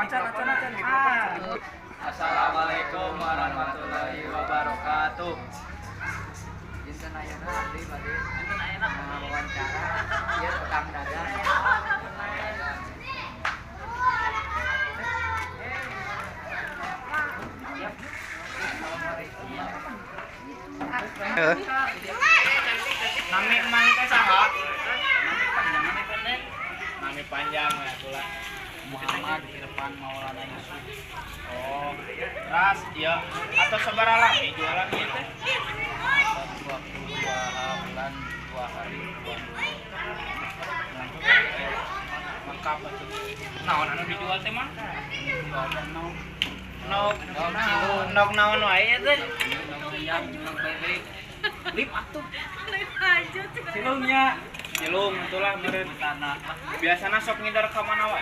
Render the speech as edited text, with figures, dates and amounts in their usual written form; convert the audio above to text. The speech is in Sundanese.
Acan, acan, acan, mikrofon acan dibuka. Assalamualaikum warahmatullahi wabarakatuh. Dinten ayeuna abdi bade wawancara ieu tukang dagang. Nami mang teh saha? Nami panjang, nami pendek. Nami panjang ya atulah. Muhammad Irfan Maulana Yusuf. Oh, ras iya atau sabaraha lami jualan ieu teh? 22 bulan 2 hari 2 minggu. Lengkap atuh. Naon anu dijual teh, Mang? Jualan no. Nog, Nog cilung. nog naon wae ieu teh? Nog ayam, nog bebek. Lip atuh. Lanjut. Cilungnya. Cilung itulah meureun. Tanah. Biasana sok ngidar ka mana wae?